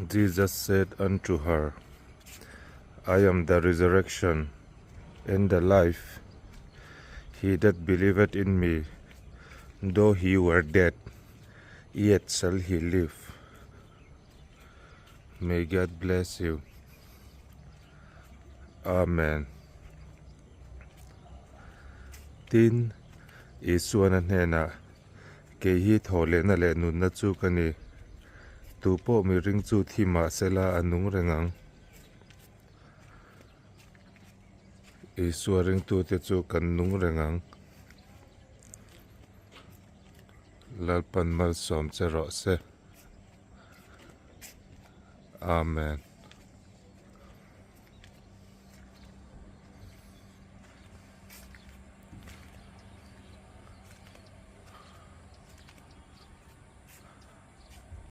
Jesus said unto her, I am the resurrection and the life. He that believeth in me, though he were dead, yet shall he live. May God bless you. Amen. Tin, Isuan a hnenah, Kei hi thawhlehna leh nunna chu ka ni. Tu pawh mihring chu thi mah sela a nung reng ang. Isua ringtute chu kan nung reng ang. Lalpan malsawm che rawh se. Amen.